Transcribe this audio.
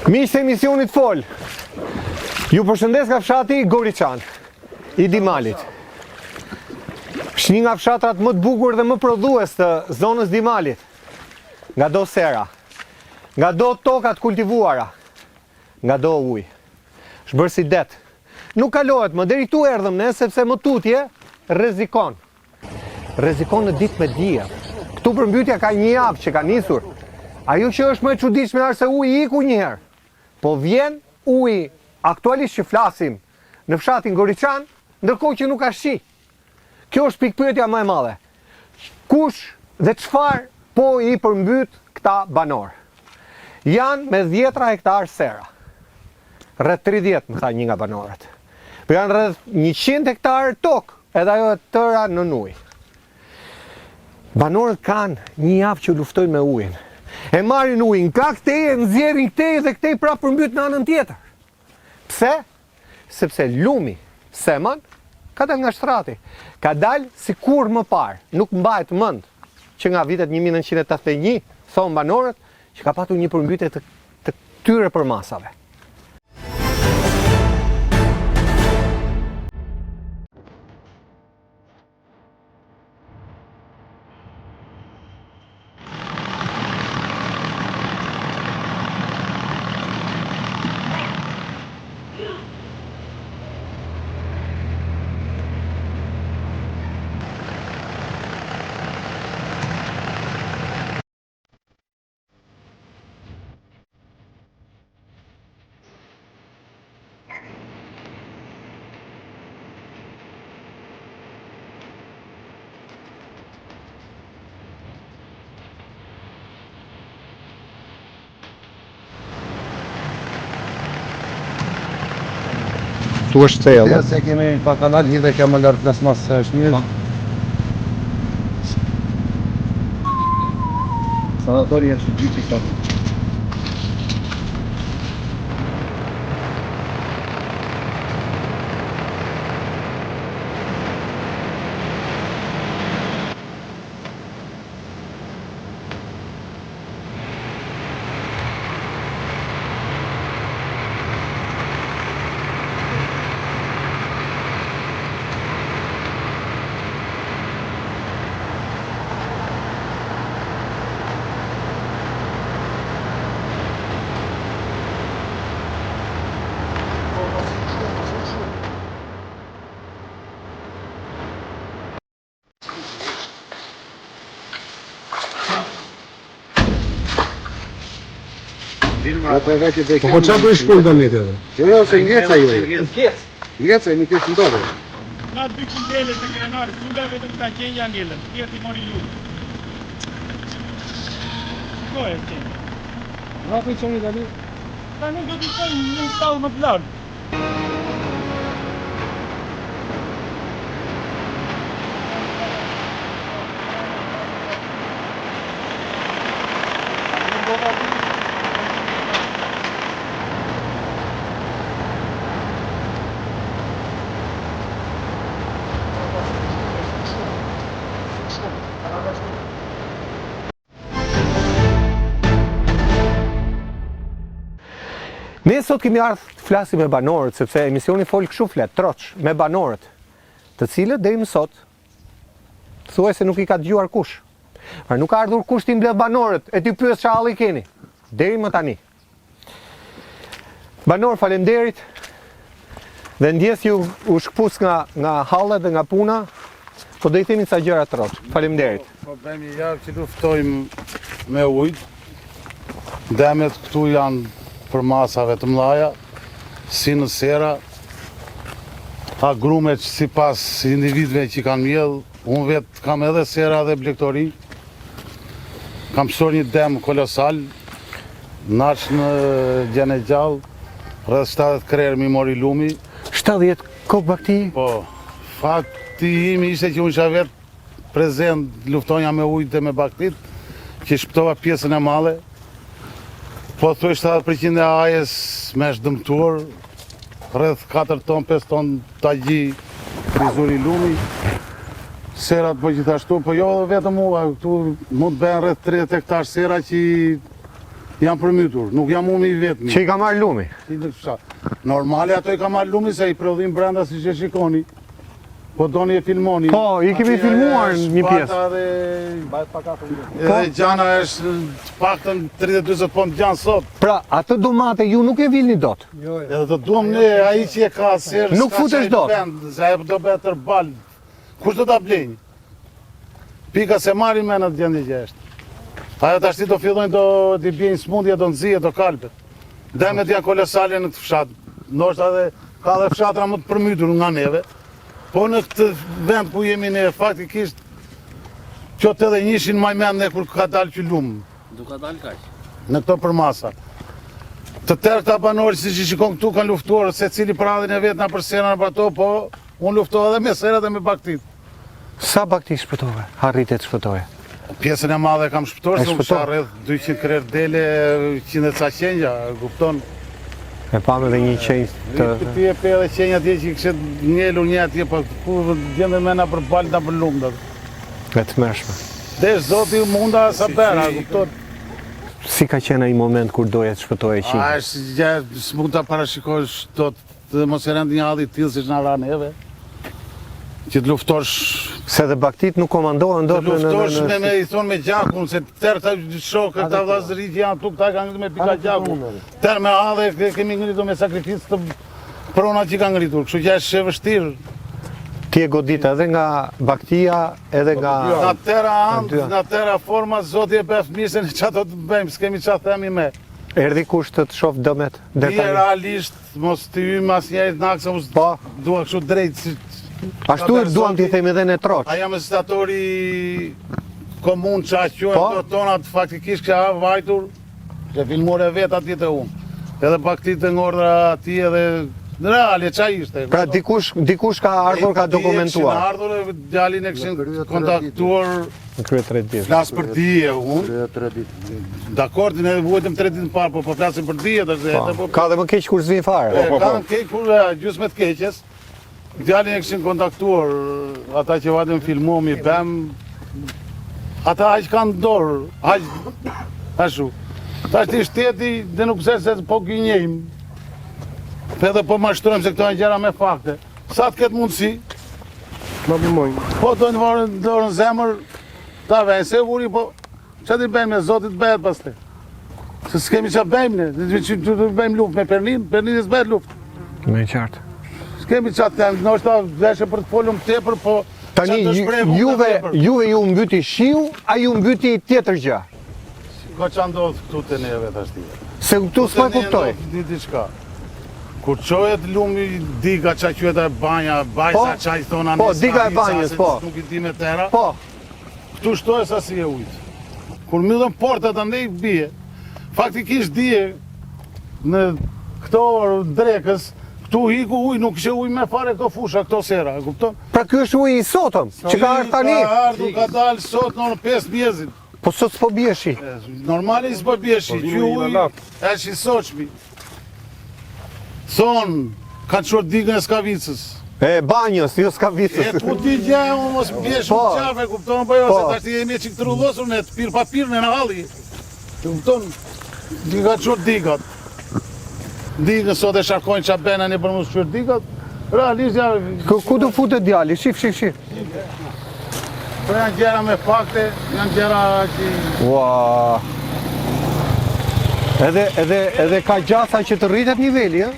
Miq të emisionit Fol. Ju përshëndes nga fshati Goriçan i Dimalit. Është një nga fshatrat më të bukur dhe më prodhues të zonës Dimalit. Nga do sera, nga do toka të kultivuara, nga do ujë. Është bërë si det. Nuk kalohet më deri këtu erdhëm ne sepse më tutje rrezikon. Rrezikon në ditë me diell. Këtu përmbytja ka një javë që ka nisur. Ajo që është më e çuditshme është se uji iku një herë. Po vjen uji aktualisht që flasim në fshatin Goriçan, ndërkohë që nuk ka shi. Kjo është pikëpyetja më e madhe. Kush dhe çfarë po i përmbyt këta banorë? Janë me dhjetra hektarë sera. Rreth 30, më tha një nga banorët. Po janë rreth 100 hektarë tokë, edhe ajo e tëra nën ujë. Banorët kanë një javë që luftojnë me ujin. E marrin ujin nga këtej, e nxjerrin këtej dhe këtej prapë përmbyt në anën tjetër. Pse? Sepse lumi Seman ka dalë nga shtrati. Ka dalë si kurrë më parë. Nuk mbahet mend që nga vitet 1981, thonë banorët, që ka patur një përmbytje të të këtyre përmasave. Këtu është thellë. Ja se kemi pa kanal hidhe kjo më lart plasmas se është mirë. Po. Sanatori është dy pika. Po po çfarë po i shkruan tani ti? Jo, jo, se ngec ajo. Ngec. Ngec ai nuk është ndodhur. Nga dy kundele të krenar, Sula vetëm këta qengja ngelën, tjerë i mori lumi. Shikoje qengja. Nga po i çoni tani? Tani do t'i çojmë një stallë më të lartë. Ne sot kemi ardhur të flasim me banorët sepse emisioni Fol kështu flet, troç, me banorët, të cilët deri më sot thuajse nuk i ka dëgjuar kush. Pra nuk ka ardhur kush t'i mbledh banorët e t'i pyes çfarë halli keni. Deri më tani. Banorë, faleminderit. Dhe ndjesë ju u shkëpus nga nga hallet dhe nga puna. Po do i themi ca gjëra troç. Faleminderit. Po bëjmë një javë që luftojmë me ujë. Dëmet këtu janë përmasave të mëdhaja, si në sera, agrume që sipas individëve që kanë mjellë, unë vetë kam edhe sera dhe blegtori, Kam pësuar një dem kolosal, naç në gjenë e gjallë, rreth 70 krerë m'i mori lumi. 70 kokë bagëti? Po, fati im ishte që unë isha vetë prezent, luftonja me ujë dhe me bagëtitë, që shpëtova pjesën e madhe. Pothuaj 70% e ajës më është dëmtuar, rreth 4 ton, 5 ton tagji i zuri lumi. Serat po gjithashtu, po jo vetëm mua, këtu mund të bëhen rreth 30 hektar sera që... Janë përmytur, nuk jam unë i vetmi. Që i ka marrë lumi. Normale ato i ka marrë lumi se i prodhim brenda siç e shikoni. Po doni e filmoni. Po, i kemi filmuar një pjesë. Dhe... Edhe po. gjana është të paktën 30-40 pon gjanë sot. Pra, atë domate ju nuk e vilni dot. Jo, jo. Edhe të duam ne, ai që e ka serë, nuk futesh dot. Se ajo do bëhet tërbal. Kush do ta blejë? Pika s'e marrin me në gjendje që është. Ajo tashti do fillojnë do t'i bjejnë smundje, do nxihet, do kalbet. Dëmet janë kolosale në këtë fshat. Ndoshta edhe ka dhe fshatra më të përmytur nga neve. Po në këtë vend ku jemi ne faktikisht kjo 81-shin maj mend ne kur ka dalë ky lumë. Nuk ka dalë kaq. Në këto përmasa. Të tërë këta banorë siç i shikon këtu kanë luftuar secili për hallin e vet nëpër sera nëpër ato, po unë luftova edhe me serat dhe me bagëtitë. Sa bagëti shpëtove? Arrite të shpëtoje? Pjesën e madhe kam shpëtuar, se kisha rreth 200 krerë dele, 100 e ca qengja, kupton? E pamë edhe një qengj të... Ti e pe edhe qengja atje që i kishte ngelur një atje, po ku gjenden me nëpër baltë, nëpër lumë. E tmerrshme. Desh zoti munda sa bëra, kupton? Si ka qenë ai moment kur doje të shpëtoje qengjat? A është gjë, s'mund ta parashikosh dot Të mos e rëndë një halli i tillë siç na ra neve, që të luftosh Se dhe bagëtitë nuk komandohen dot në në në. Të luftosh me me i thonë me gjakun, se tërë këta shokë, këta vëllazëri që janë këtu, këta kanë ngritur me pika gjaku. Tërë me halle kemi ngritur me sakrificë të pronat që kanë ngritur, kështu që është e vështirë. Ti e godite edhe nga bagëtia, edhe nga Nga tëra anë, nga tëra forma, Zoti e bëftë mirë se ne ça do të bëjmë, s'kemi ça themi me. Erdhi kush të të shof dëmet deri tani? Realisht Mos t'i hyjmë asnjërit në akse, unë po. dua kështu drejt. Si... Ashtu e duam t'i themi dhe ne troç. A jam administratori komunë që a quhen po? këto tonat, faktikisht kisha vajtur, dhe filmuar e vetë atje te unë. Edhe bagëtitë nga urdhra atij edhe në reale, ça ishte? Pra dikush, dikush ka ardhur, ka dokumentuar. Kishin ardhur e djalin e kishin kontaktuar Në krye tre ditë. Flas për dije, unë. Krye tre ditë. Dakord, ne vuajtëm tre ditë më parë, po po flasim për dije tash. Po, po, ka dhe më keq kur s'vin fare. Po, po, po. Ka më keq kur gjysmë të keqes. Djalin e kishin kontaktuar ata që vajtën filmuam i bëm. Ata aq kanë dorë, aq ashtu. Tash ti shteti dhe nuk se se po gënjejmë. Edhe po mashtrojmë se këto janë gjëra me fakte. Sa të ketë mundësi? Na ndihmojnë. Po do në vorën dorën zemër, ta vejnë, se vuri, po ça t'i bëjmë ne, zotit bëhet pastaj. Se s'kemi ça bëjmë ne, ne që të bëjmë luftë me Pernin, Pernin s'bëhet luftë. Me qartë. S'kemi ça të them, ndoshta deshe për të folur më tepër, po Tani juve, juve ju mbyti shiu, a ju mbyti tjetër gjë? Ka ça ndodh këtu te neve tashti. Se këtu s'po e kuptoj. Një diçka. Kur çohet lumi diga ça quhet e banja, bajza po, ça i thonë Po, diga e banjës, po. Nuk i di me tera. Po. Këtu shtohet sasia e ujit. Kur mbyllen portat andej bie. Faktikisht dje në këto orë drekës, këtu iku ujë, nuk ishte ujë me fare këto fusha, këto sera, e kupton? Pra ky është uji i sotëm, që ka ardhur tani. Ka ardhur, ka dalë sot në orën 5 mëngjesit. Po sot s'po bie shi. Normali s'po bie shi, ky ujë është i sotshmi. Thonë, kanë çuar digën e Skavicës. E banjës, jo Skavicës. E ku di gjë, unë mos bie shumë po. qafe, kupton po jo, po. se tash jemi çik trullosur ne të pirë pa pirë ne në halli. Të kupton? Di ka çuar digat. Digën sot e shkarkojnë ça bëjnë ne për mos çuar digat. Realisht ja Ku, ku do futet djali? Shif, shif, shif. Po janë gjëra me fakte, janë gjëra që Ua. Edhe edhe edhe ka gjasa që të rritet niveli, ë?